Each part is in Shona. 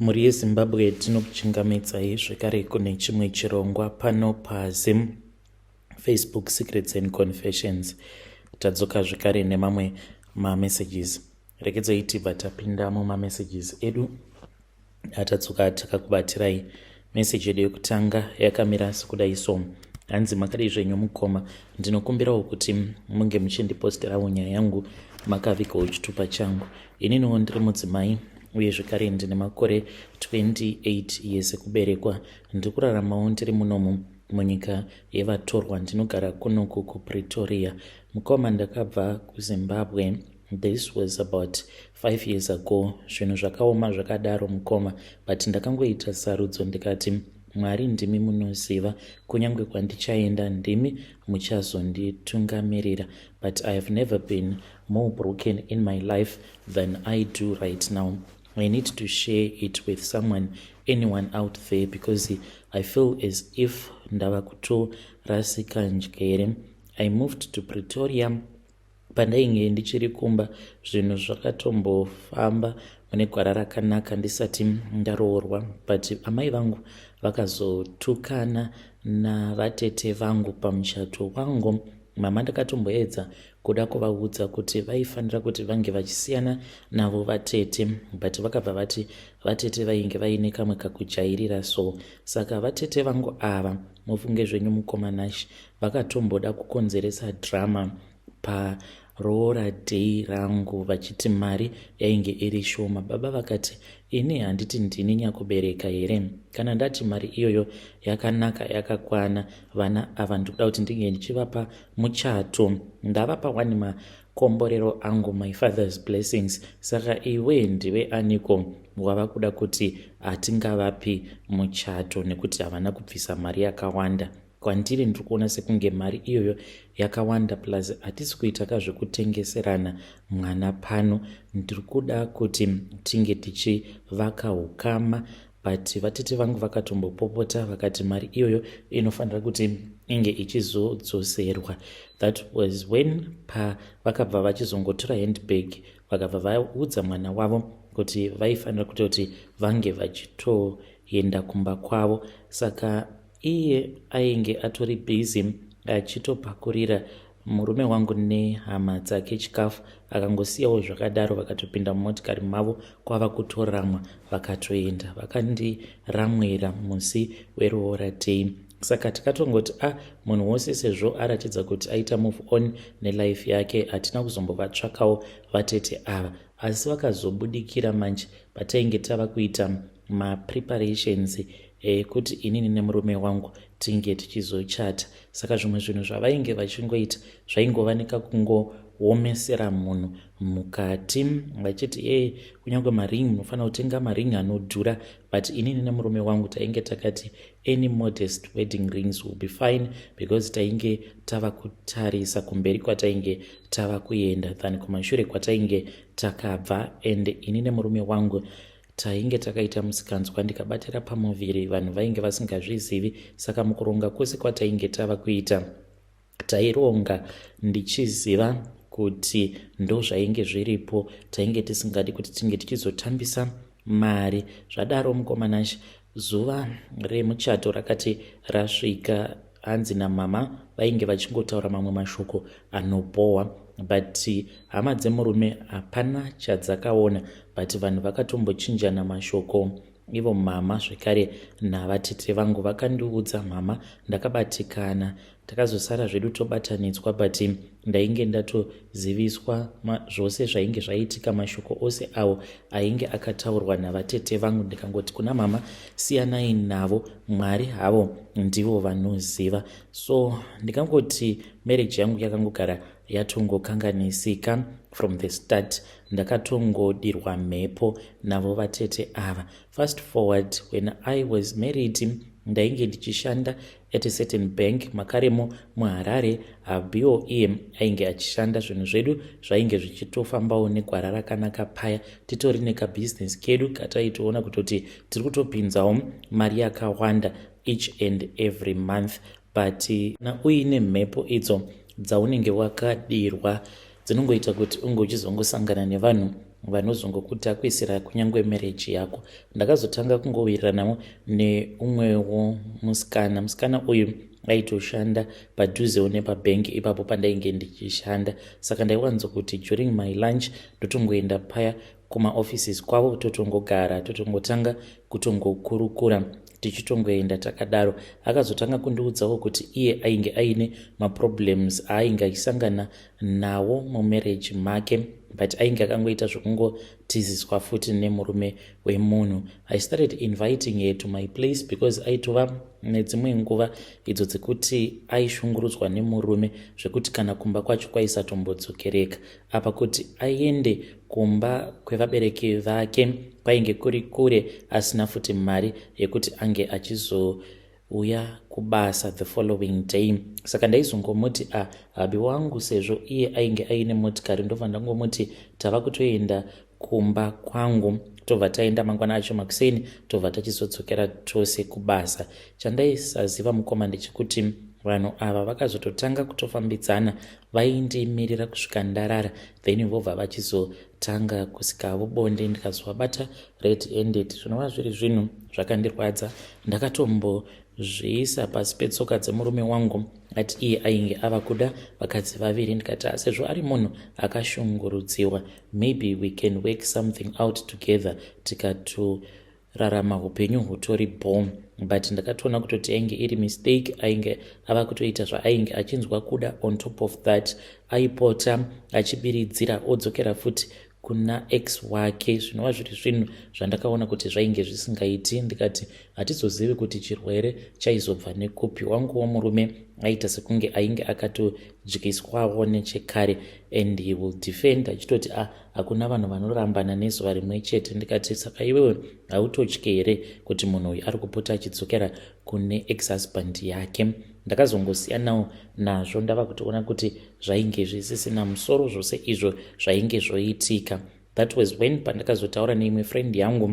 Mhuri yeZimbabwe, tinokuchingamidzai zvekare kune chimwe chirongwa pano paZim Facebook Secrets and Confessions. Tadzoka zvekare nemamwe mamessages. Regedzai tibva tapinda mumamessages edu atadzoka takakubatirai. Meseji yedu yekutanga yakamira sekudai so: hanzi, "Makadii zvenyu mukoma? Ndinokumbirawo kuti munge muchindiposterawo nyaya yangu makavigawo chitupa changu. Ininiwo ndiri mudzimai uye zvekare ndine makore 28 years ekuberekwa. Ndiri kuraramawo ndiri munomu munyika yevatorwa. Ndinogara kunoku kuPretoria. Mukoma, ndakabva kuZimbabwe. This was about 5 years ago. Zvinhu zvakaoma zvakadaro, mukoma, but ndakangoita sarudzo ndikati, 'Mwari, ndimi munoziva. Kunyange kwandichaenda, ndimi muchazonditungamirira.' But I have never been more broken in my life than I do right now. I need to share it with someone, anyone out there, because I feel as if ndava kutorasika njere. I moved to Pretoria. Pandainge ndichiri kumba, zvinhu zvakatombofamba mune gwara rakanaka ndisati ndaroorwa, but amai vangu vakazotukana navatete vangu pamuchato wangu. Mama ndakatomboedza kuda kuvaudza kuti vaifanira kuti vange vachisiyana navo vatete, but vakabva vati vatete vainge vaine kamwe kakujairira. So saka vatete vangu ava, mufunge zvenyu, mukoma Nash, vakatomboda kukonzeresa drama paroora day rangu vachiti mari yainge iri shoma. Baba vakati, 'Ini handiti ndini nyakubereka here? Kana ndati mari iyoyo yakanaka, yakakwana, vana ava ndikuda kuti ndinge ndichivapa muchato. Ndavapa wani makomborero angu, my father's blessings. Saka iwe ndiwe aniko wava kuda kuti hatingavapi muchato nekuti havana kubvisa mari yakawanda? Kwandiri ndiri kuona sekunge mari iyoyo yakawanda. Plus hatisi kuita kazvekutengeserana mwana pano. Ndiri kuda kuti tinge tichivaka ukama.' But vatete vangu vakatombopopota vakati mari iyoyo inofanira kuti inge ichizodzoserwa. That was when pa vakabva vachizongotora handbag, vakabva vaudza mwana wavo kuti vaifanira kutoti vange vachitoenda kumba kwavo. Saka iye ainge atori busy achitopakurira murume wangu nehama dzake chikafu, akangosiyawo zvakadaro. Vakatopinda mumotikari mavo kwava kutoramwa, vakatoenda, vakandiramwira musi weroora day. Saka takatongoti a ah, munhu wose sezvo aratidza kuti aita move on nelife yake, hatina kuzombovatsvakawo vatete ava. Asi vakazobudikira manje patainge tava kuita mapreparations ekuti inini nemurume wangu tinge tichizochata. Saka zvimwe zvinhu zvavainge vachingoita zvaingova nekakungoomesera munhu mukati, vachiti e kunyange maring, munofanira kutenga maring anodhura. But inini nemurume wangu tainge takati any modest wedding rings will be fine, because tainge tava kutarisa kumberi kwatainge tava kuenda than kumashure kwatainge takabva. And ini nemurume wangu tainge takaita musikanzwa, ndikabatira pamuviri, vanhu vainge vasingazvizivi. Saka mukuronga kwose kwatainge tava kuita, taironga ndichiziva kuti ndo zvainge zviripo. Tainge tisingadi kuti tinge tichizotambisa mari zvadaro. Mukoma Nash, zuva remuchato rakati rasvika, hanzi namama vainge vachingotaura mamwe mashoko anobhohwa, but hama dzemurume hapana chadzakaona. But vanhu vakatombochinjana mashoko ivo mama zvekare navatete vangu. Vakandiudza mama, ndakabatikana. Takazosara zvedu tobatanidzwa, but ndainge ndatoziviswa zvose zvainge zvaitika, mashoko ose awo ainge akataurwa navatete vangu. Ndikangoti kuna mama, 'Siyanai navo, Mwari havo ndivo vanoziva.' So ndikangoti marriage yangu yakangogara yatongokanganisika from the start. Ndakatongodirwa mhepo navo vatete ava. Fast forward, when I was married, ndainge ndichishanda at a certain bank makaremo muHarare. Habhiwo iye ainge achishanda. Zvinhu zvedu zvainge zvichitofambawo negwara rakanaka paya, titori nekabhizinesi kedu kataitoona kutoti tiri kutopinzawo mari yakawanda each and every month. But na uine mhepo idzo dzaunenge wakadirwa, dzinongoita kuti unge uchizongosangana nevanhu. Vanozongokudhakwisira kunyange marriage yako. Ndakazotanga kungowiriranawo neumwewo musikana. Musikana uyu aitoshanda padhuzewo nepabhengi ipapo pandainge ndichishanda, saka ndaiwanzokuti during my lunch ndotongoenda paya kumaoffices kwavo, totongogara, totongotanga kutongokurukura, tichitongoenda takadaro. Akazotanga kundiudzawo kuti iye ainge aine maproblems aainge achisangana nawo mumarriage make, but ainge akangoita zvokungotiziswa futi nemurume wemunhu. I started inviting her to my place because aitova nedzimwe nguva idzo dzekuti aishungurudzwa nemurume zvekuti kana kumba kwacho kwaisatombodzokereka. Apa kuti aende kumba kwevabereki vake kwainge kuri kure, asina futi mari yekuti ange achizouya kubasa the following day. Saka ndaizongomuti, "A ah, hubby wangu," sezvo iye ainge aine motikari, ndobva ndangomuti tava kutoenda kumba kwangu, tobva taenda mangwana acho makuseni, tobva tachizodzokera tose kubasa. Chandaisaziva, mukoma, ndechekuti vanhu ava vakazototanga kutofambidzana. Vaindimirira kusvika ndarara, then vobva vachizotanga kusikavo bonde, ndikazovabata red handed, zvinova zviri zvinhu zvakandirwadza. Ndakatombozviisa pasi petsoka dzemurume wangu, ati iye ainge ava kuda vakadzi vaviri. Ndikati sezvo ari munhu akashungurudziwa, maybe we can work something out together, tikatorarama upenyu hutori bom. But ndakatoona kutoti ainge iri mistake. Ainge ava kutoita zvaainge achinzwa kuda. On top of that, aipota achibiridzira, odzokera futi kuna ex wake, zvinova zviri zvinhu zvandakaona kuti zvainge zvisingaiti. Ndikati hatizozivi kuti chirwere chaizobva nekupi. Wanguwo murume aita sekunge ainge akatodyiswawo nechekare, and he will defend achitoti, "A ah, hakuna vanhu vanorambana nezuva rimwe chete." Ndikati, "Saka iwewe hautotyi here kuti munhu uyu ari kupota achidzokera kune ex husband yake?" Ndakazongosiyanawo nazvo ndava kutoona kuti zvainge zvisisina musoro zvose izvo zvainge zvoitika. That was when pandakazotaura neimwe friend yangu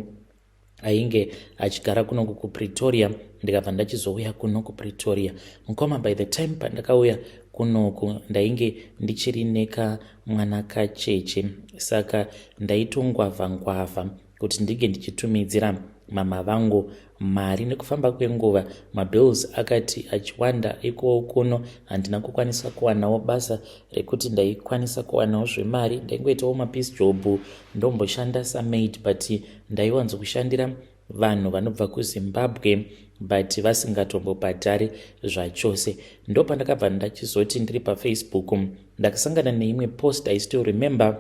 ainge achigara kunoku kuPretoria, ndikabva ndachizouya kuno kuPretoria. Mukoma, by the time pandakauya kunoku, ndainge ndichiri nekamwana kacheche, saka ndaitongwavha ngwavha kuti ndinge ndichitumidzira mama vangu mari. Nekufamba kwenguva, mabills akati achiwanda ikowo kuno. Handina kukwanisa kuwanawo basa rekuti ndaikwanisa kuwanawo zvemari. Ndaingoitawo mapiece job, ndomboshanda samaid, but ndaiwanzokushandira vanhu vanobva kuZimbabwe but vasingatombobhadhari zvachose. Ndopandakabva ndachizoti ndiri paFacebook, ndakasangana neimwe post. I still remember,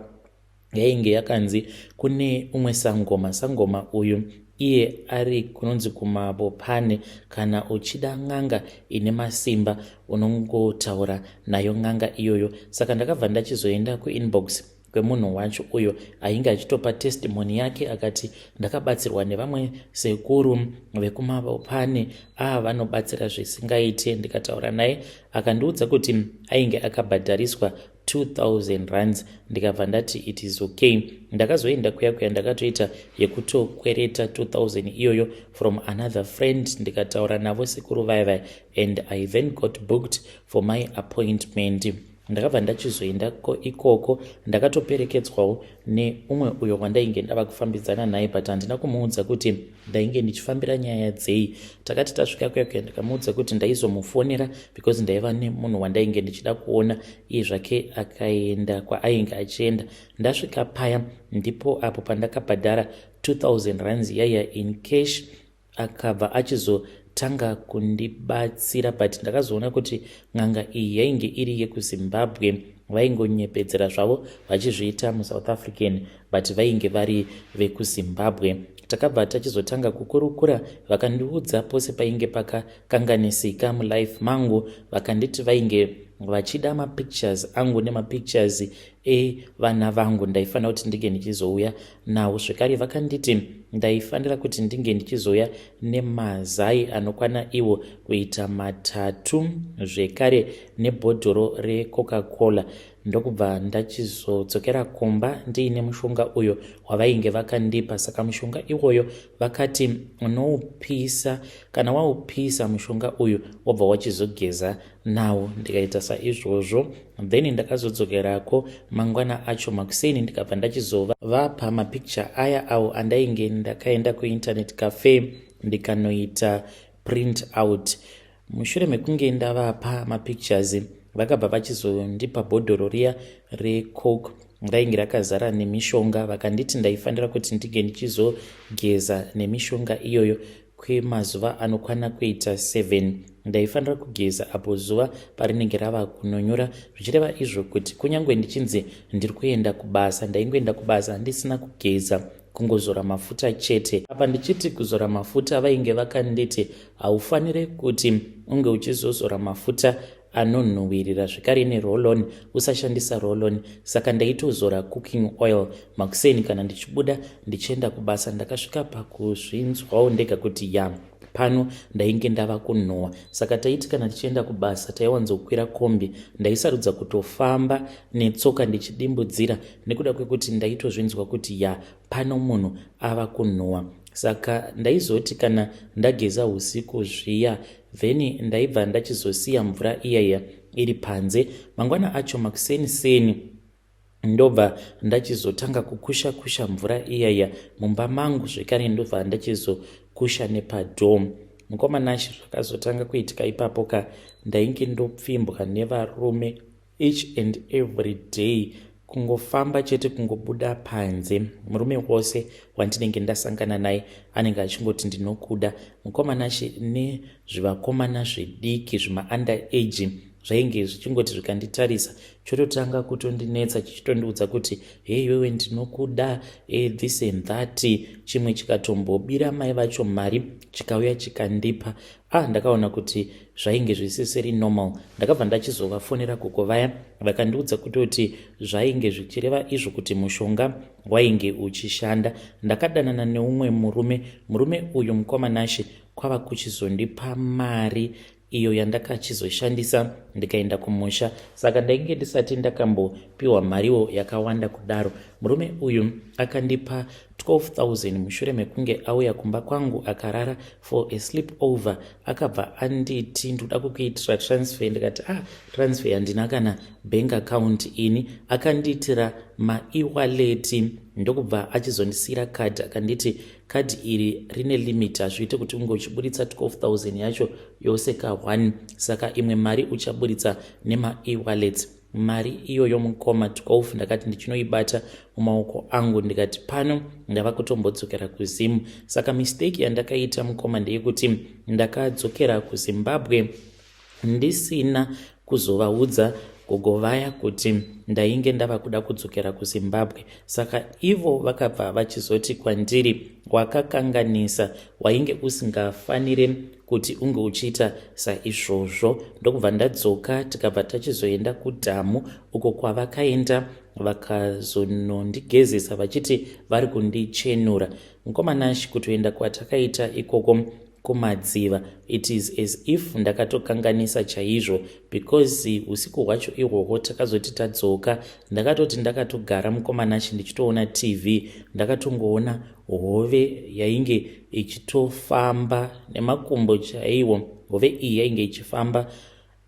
yainge yakanzi kune umwe sangoma. Sangoma uyu iye ari kunonzi kuMabopane. Kana uchida n'anga ine masimba, unongotaura nayo n'anga iyoyo. Saka ndakabva ndachizoenda kuinbox kwemunhu wacho uyo ainge achitopa testimony yake, akati, "Ndakabatsirwa nevamwe sekuru vekuMabopane, aa vanobatsira zvisingaite." Ndikataura naye, akandiudza kuti ainge akabhadhariswa 2000 rands. Ndikabva ndati it is okay. Ndakazoenda kuya kuya, ndakatoita yekutokwereta 2000 iyoyo from another friend. Ndikataura navo sekuru vaivai, and I then got booked for my appointment. Ndakabva ndachizoenda ikoko. Ndakatoperekedzwawo neumwe uyo wandainge ndava kufambidzana naye, but handina kumuudza kuti ndainge ndichifambira nyaya dzei. Takati tasvika kuya kuya, ndikamuudza kuti ndaizomufonera because ndaiva nemunhu wandainge ndichida kuona. Iye zvake akaenda kwaainge achienda. Ndasvika paya, ndipo apo pandakabhadhara 2000 rands yaiya in cash. Akabva achizotanga kundibatsira, but ndakazoona kuti n'anga iyi yainge iri yekuZimbabwe. Vaingonyepedzera zvavo vachizviita muSouth African, but vainge vari vekuZimbabwe. Takabva tachizotanga kukurukura. Vakandiudza pose painge pakakanganisika mulife mangu. Vakanditi vainge vachida mapictures angu nemapictures evana vangu, ndaifanira kuti ndinge ndichizouya nawo. Zvekare vakanditi ndaifanira kuti ndinge ndichizouya nemazai anokwana iwo kuita 3, zvekare nebhodhoro reCoca Cola. Ndokubva ndachizodzokera kumba ndiine mushonga uyo wavainge vakandipa. Saka mushonga iwoyo vakati unoupisa, kana waupisa mushonga uyu wobva wachizogeza nawo. Ndikaita saizvozvo, then ndakazodzokerako mangwana acho makuseni, ndikabva ndachizovapa mapicture aya awo andainge ndakaenda kuinternet cafe ndikanoita print out. Mushure mekunge ndavapa mapictures, vakabva vachizondipa bhodhoro riya recoke rainge rakazara nemishonga. Vakanditi ndaifanira kuti ndinge ndichizogeza nemishonga iyoyo kwemazuva anokwana kuita 7. Ndaifanira kugeza apo zuva parinenge rava kunonyura, zvichireva izvo kuti kunyange ndichinzi ndiri kuenda kubasa, ndaingoenda kubasa ndisina kugeza, kungozora mafuta chete. Apa ndichiti kuzora mafuta, vainge vakanditi haufanire kuti unge uchizozora mafuta anonhuhwirira zvekare neroll-on, usashandisa roll-on. Saka ndaitozora cooking oil makuseni kana ndichibuda ndichienda kubasa. Ndakasvika pakuzvinzwawo ndega kuti ya, pano ndainge ndava kunhuhwa. Saka taiti kana tichienda kubasa, taiwanzokwira kombi, ndaisarudza kutofamba netsoka ndichidimbudzira nekuda kwekuti ndaitozvinzwa kuti ya, pano munhu ava kunhuhwa. Saka ndaizoti kana ndageza usiku zviya, then ndaibva ndachizosiya mvura iyaiya iri panze. Mangwana acho makuseni seni ndobva ndachizotanga kukusha kusha mvura iyaiya mumba mangu zvekare, ndobva ndachizokusha nepadoor. Mukoma Nashe, zvakazotanga kuitika ipapo ka, ndainge ndopfimbwa nevarume each and every day. Kungofamba chete, kungobuda panze, murume wose wandinenge ndasangana naye anenge achingoti, "Ndinokuda." Mukoma Nashe, nezvivakomana zvidiki zvimaunder age zvainge zvichingoti zvikanditarisa, chototanga kutondinetsa, chichitondiudza kuti, "Hei iwewe, ndinokuda," this and that. Chimwe chikatombobira mai vacho mari, chikauya chikandipa. Ah, ndakaona kuti zvainge zvisisiri normal. Ndakabva ndachizovafonera gogo vaya, vakandiudza kutoti zvainge zvichireva izvo kuti mushonga wainge uchishanda. Ndakadanana neumwe murume. Murume uyu, mukoma Nashe, kwava kuchizondipa mari iyo yandakachizoshandisa ndikaenda kumusha. Saka ndainge ndisati ndakambopiwa mariwo yakawanda kudaro. Murume uyu akandipa 12,000 mushure mekunge auya kumba kwangu akarara for a sleep over. Akabva anditi, "Ndoda kukuitira transfer." Ndikati, "Ah, transfer handina kana bank account ini." Akandiitira maewallet, ndokubva achizondisiyira kadhi. Akanditi kadhi iri rine limit, hazviite kuti unge uchiburitsa 12,000 yacho yose ka1, saka imwe mari uchaburitsa nemaewallets. Mari iyoyo, mukoma, 12, ndakati ndichinoibata mumaoko angu, ndikati pano ndava kutombodzokera kuZimu. Saka mistake yandakaita, mukoma, ndeyekuti ndakadzokera kuZimbabwe ndisina kuzovaudza gogo vaya kuti ndainge ndava kuda kudzokera kuZimbabwe. Saka ivo vakabva vachizoti kwandiri, "Wakakanganisa, wainge usingafanire kuti unge uchiita saizvozvo." Ndokubva ndadzoka, tikabva tachizoenda kudhamu uko kwavakaenda vakazonondigezesa vachiti vari kundichenura. Mukoma Nashe, kutoenda kwatakaita ikoko kumadziva, it is as if ndakatokanganisa chaizvo, because usiku hwacho ihwohwo takazoti tadzoka, ndakatoti ndakatogara, mukoma Nashe, ndichitoona TV, ndakatongoona hove yainge ichitofamba nemakumbo chaiwo. Hove iyi yainge ichifamba,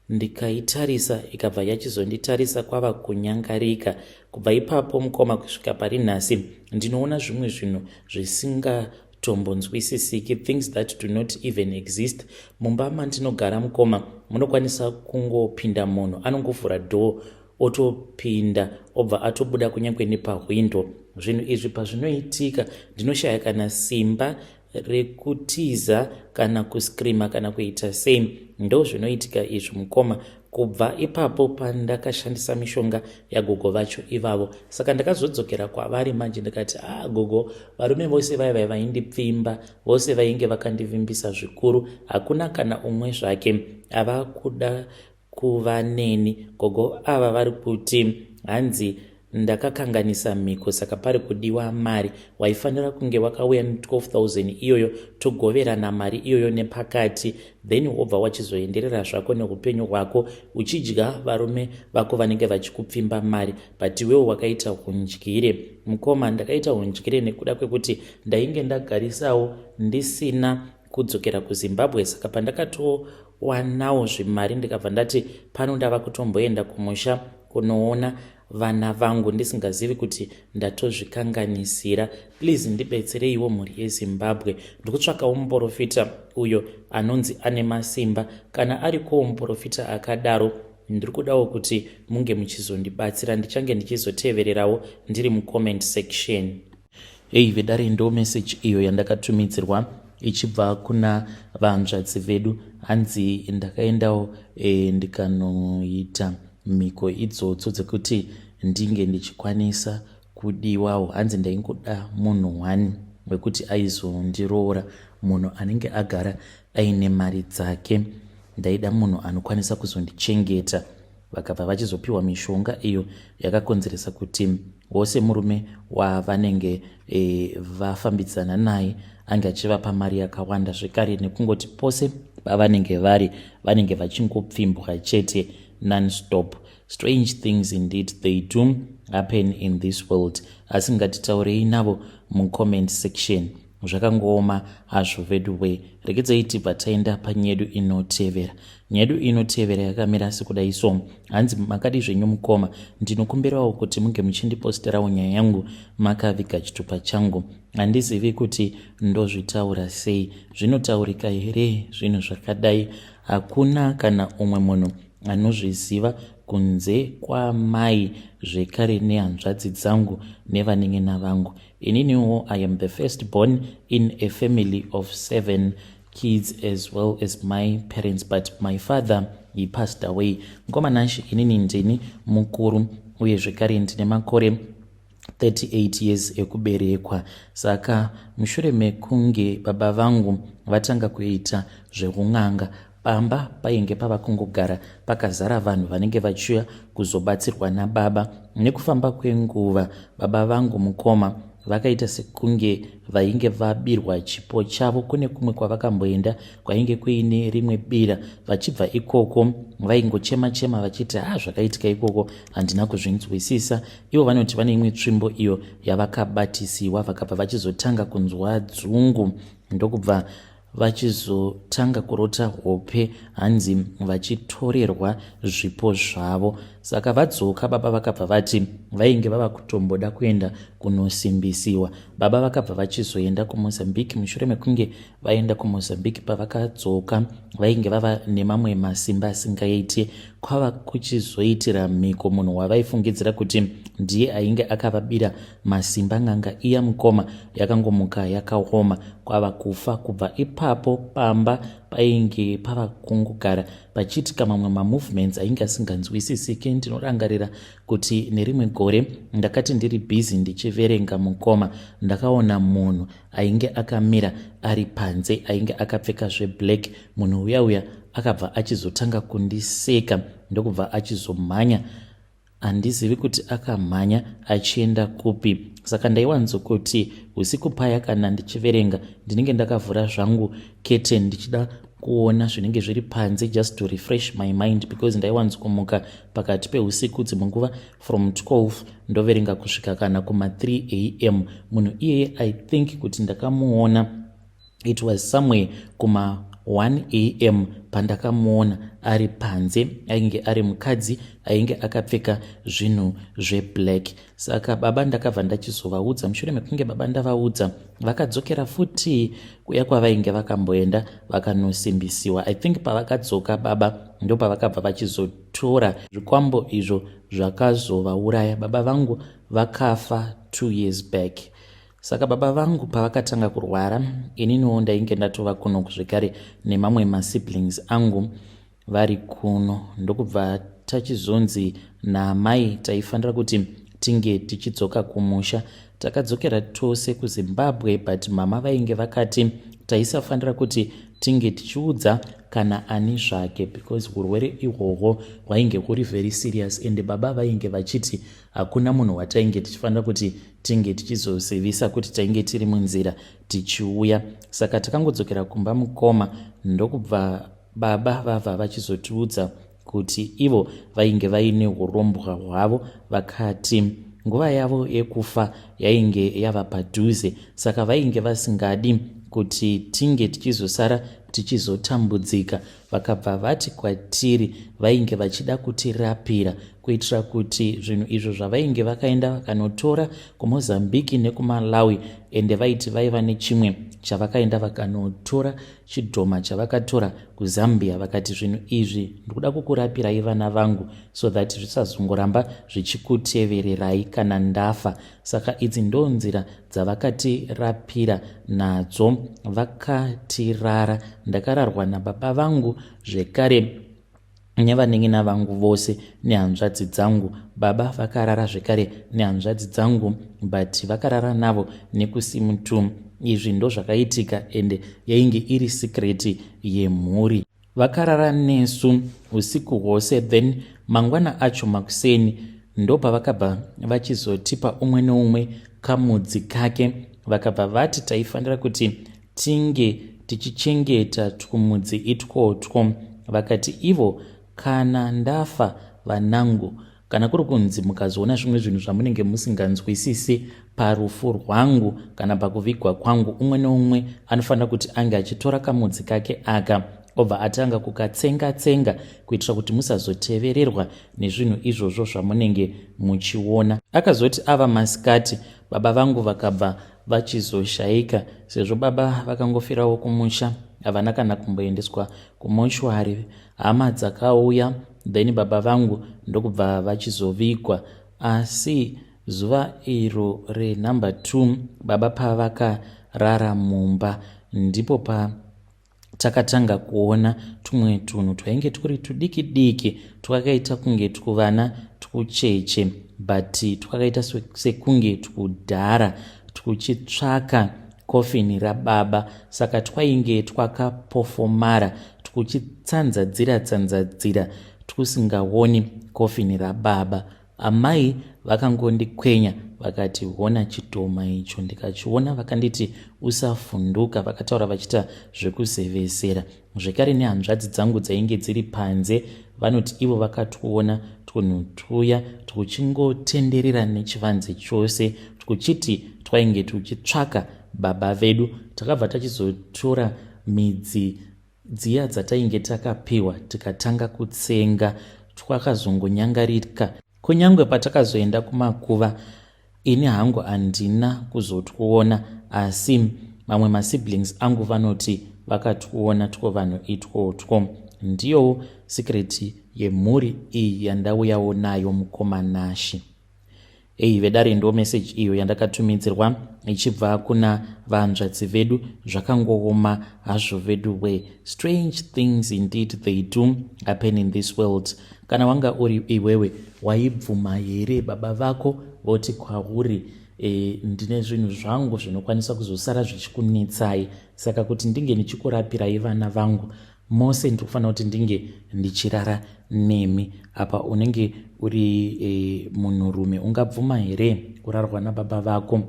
ndikaitarisa, ikabva yachizonditarisa kwava kunyangarika. Kubva ipapo, mukoma, kusvika pari nhasi, ndinoona zvimwe zvinhu zvisingatombonzwisisiki, things that do not even exist. Mumba mandinogara, mukoma, munokwanisa kungopinda munhu, anongovhura door otopinda, obva atobuda kunyange nepahwindo. Zvinhu izvi pazvinoitika, ndinoshaya kana simba rekutiza kana kuscreama kana kuita sei. Ndo zvinoitika izvi, mukoma, kubva ipapo pandakashandisa mishonga yagogo vacho ivavo. Saka ndakazodzokera kwavari manje, ndikati, "Ah gogo, varume vose vaya vai vaindipfimba vose vainge vakandivimbisa zvikuru, hakuna kana umwe zvake ava kuda kuva neni. Gogo ava vari kuti hanzi Ndakakanganisa mhiko saka pari kudiwa mari. Waifanira kunge wakauya ne12000 iyoyo, togoverana mari iyoyo nepakati, then wobva wachizoenderera zvako neupenyu hwako uchidya varume vako vanenge vachikupfimba mari. But iwewo wakaita undyire, mukoma. Ndakaita undyire nekuda kwekuti ndainge ndagarisawo ndisina kudzokera kuZimbabwe. Saka pandakatowanawo zvimari, ndikabva ndati pano ndava kutomboenda kumusha kunoona vana vangu, ndisingazivi kuti ndatozvikanganisira. Please ndibetsereiwo, mhuri yeZimbabwe. Ndikutsvakawo muprofita uyo anonzi ane masimba. Kana arikowo muprofita akadaro, ndiri kudawo kuti munge muchizondibatsira. Ndichange ndichizotevererawo ndiri mucomment section. Ei vedare, ndo message iyo yandakatumidzirwa ichibva kuna vanzvadzi vedu. Hanzi ndakaendawo ndikanoita mhiko idzodzo dzekuti ndinge ndichikwanisa kudiwawo. Hanzi ndaingoda munhu one wekuti aizondiroora, munhu anenge agara aine mari dzake. Ndaida munhu anokwanisa kuzondichengeta. Vakabva vachizopiwa mishonga iyo yakakonzeresa kuti wose murume wavanenge vafambidzana naye ange achivapa mari yakawanda, zvekare nekungoti pose pavanenge vari vanenge vachingopfimbwa chete nonstop. Strange things indeed, they do happen in this world. Asi ngatitaurei navo mucomment section. Zvakangooma hazvo vedu we. Regedzai tibva taenda panyedu inotevera. Nyedu inotevera yakamira sekudai so. Hanzi, "Makadi zvenyu mukoma? Ndinokumbirawo kuti munge muchindiposterawo nyaya yangu makaviga chitupa changu. Handizivi kuti ndozvitaura sei. Zvinotaurika here zvinhu zvakadai? Hakuna kana umwe munhu anozviziva kunze kwamai, zvekare nehanzvadzi dzangu nevanen'ena vangu. Ininiwo I am the first born in a family of seven kids as well as my parents, but my father, he passed away. Mukoma Nashi, inini ndini mukuru uye zvekare ndine makore 38 years ekuberekwa. Saka mushure mekunge baba vangu vatanga kuita zveun'anga, pamba painge pava kungogara pakazara vanhu vanenge vachiuya kuzobatsirwa nababa. Nekufamba kwenguva, baba vangu, mukoma, vakaita sekunge vainge vabirwa chipo chavo. Kune kumwe kwavakamboenda kwainge kuine rimwe bira. Vachibva ikoko vaingochema chema vachiti, 'Ha, zvakaitika ikoko handina kuzvinzwisisa.' Ivo vanoti vane imwe tsvimbo iyo yavakabatisiwa. Vakabva vachizotanga kunzwa dzungu, ndokubva vachizotanga kurota hope, hanzi vachitorerwa zvipo zvavo. Saka vadzoka, baba vakabva vati vainge vava kutomboda kuenda kunosimbisiwa. Baba vakabva vachizoenda kuMozambique. Mushure mekunge vaenda kuMozambique, pavakadzoka vainge vava nemamwe masimba asingaiti. Kwava kuchizoitira mhiko munhu wavaifungidzira kuti ndiye ainge akavabira masimba. N'anga iya, mukoma, yakangomuka yakaoma, kwava kufa. Kubva ipapo pamba painge pava kungogara pachiitika mamwe mamovements ainge asinganzwisisiki. Ndinorangarira kuti nerimwe gore ndakati ndiri busy ndichiverenga, mukoma, ndakaona munhu ainge akamira ari panze, ainge akapfeka zveblack. Munhu uya uya akabva achizotanga kundiseka, ndokubva achizomhanya. Handizivi kuti akamhanya achienda kupi. Saka ndaiwanzokuti usiku paya kana ndichiverenga, ndinenge ndakavhura zvangu curtain ndichida kuona zvinenge zviri panze, just to refresh my mind, because ndaiwanzokumuka pakati peusiku, dzimwe nguva from 12 ndoverenga kusvika kana kuma3 am. Munhu iyeye, I think kuti ndakamuona, it was somewhere kuma 1 am pandakamuona ari panze. Ainge ari mukadzi ainge akapfeka zvinhu zveblack. Saka baba ndakabva ndachizovaudza. Mushure mekunge baba ndavaudza, vakadzokera futi kuya kwavainge vakamboenda, vakanosimbisiwa. I think pavakadzoka baba, ndopavakabva vachizotora zvikwambo izvo zvakazovauraya. Baba vangu vakafa 2 years back. Saka baba vangu pavakatanga kurwara, ininiwo ndainge ndatova kuno zvekare nemamwe masiblings angu vari kuno, ndokubva tachizonzi naamai taifanira kuti tinge tichidzoka kumusha. Takadzokera tose kuZimbabwe, but mama vainge vakati taisafanira kuti tinge tichiudza kana ani zvake because urwere ihwohwo hwainge huri very serious ende baba vainge vachiti hakuna munhu watainge tichifanira kuti tinge tichizozivisa kuti tainge tiri munzira tichiuya. Saka takangodzokera kumba mukoma ndokubva baba vabva vachizotiudza kuti ivo vainge vaine urombwa hwavo vakati nguva yavo yekufa yainge yava padhuze saka vainge vasingadi kuti tinge tichizosara tichizotambudzika. Vakabva vati kwatiri vainge vachida kutirapira kuitira kuti zvinhu izvo zvavainge vakaenda vakanotora kuMozambique nekuMalawi ende vaiti vaiva nechimwe chavakaenda vakanotora chidhoma chavakatora kuZambia vakati zvinhu izvi ndikuda kukurapirai vana vangu so that zvisazongoramba zvichikutevererai kana ndafa. Saka idzi ndo nzira dzavakatirapira nadzo vakatirara. Ndakararwa nababa vangu zvekare nevanin'ina vangu vose nehanzvadzi dzangu. Baba vakarara zvekare nehanzvadzi dzangu but vakarara navo nekusimutu. Izvi ndozvakaitika ende yainge iri secret yemhuri. Vakarara nesu usiku hwose then mangwana acho makuseni ndopavakabva vachizotipa umwe neumwe kamudzi kake vakabva vati taifanira kuti tinge tichichengeta twumudzi itwotwo. Vakati ivo kana ndafa vanangu kana kuri kunzi mukazoona zvimwe zvinhu zvamunenge musinganzwisisi parufu rwangu kana pakuvigwa kwangu umwe neumwe anofanira kuti ange achitora kamudzi kake aka obva atanga kukatsenga tsenga kuitira kuti musazotevererwa nezvinhu izvozvo zvamunenge muchiona. Akazoti ava masikati baba vangu vakabva vachizoshaika sezvo baba vakangofirawo kumusha havana kana kumboendeswa kumochwari. Hama dzakauya then baba vangu ndokubva vachizovigwa asi zuva iro renumber 2 baba pavakarara mumba ndipo pa Takatanga kuona tumwe tunhu twainge twuri tudiki diki twakaita kunge twuvana twucheche but twakaita sekunge twudhara twuchitsvaka coffin rababa saka twainge twakapofomara twuchitsanzadzira tsanzadzira twusingaoni coffin rababa. Amai vakangondikwenya vakati hona chidhoma icho ndikachiona vakanditi usavhunduka vakataura vachiita zvekuzevezera zvekare nehanzvadzi dzangu dzainge dziri panze vanoti ivo vakatuona twunhu twuya twuchingotenderera nechivanze chose twuchiti twainge twuchitsvaka baba vedu takabva tachizotora midzi Dziya dzatainge takapiwa tikatanga kutsenga twakazongonyangarika. Kunyangwe patakazoenda kumakuva ini hangu handina kuzotwuona asi mamwe masiblings angu vanoti vakatwuona twovanhu itwotwo. Ndiyowo secret yemhuri iyi yandauyawo nayo mukoma Nashy. Hey vedare ndo message iyo yandakatumidzirwa ichibva kuna vanzvadzi vedu zvakangooma hazvo veduwe strange things indeed they do happen in this world kana wanga uri iwewe waibvuma here baba vako voti kwauri e, ndine zvinhu zvangu zvinokwanisa kuzosara zvichikunetsai saka kuti ndinge ndichikurapirai vana vangu mose ndiri kufanira kuti ndinge ndichirara nemi apa unenge uri e, munhurume ungabvuma here kurarwa nababa vako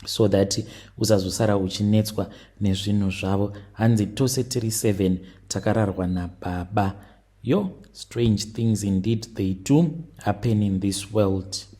so that usazosara uchinetswa nezvinhu zvavo hanzi tose tiri 7 takararwa nababa yo strange things indeed they do happen in this world.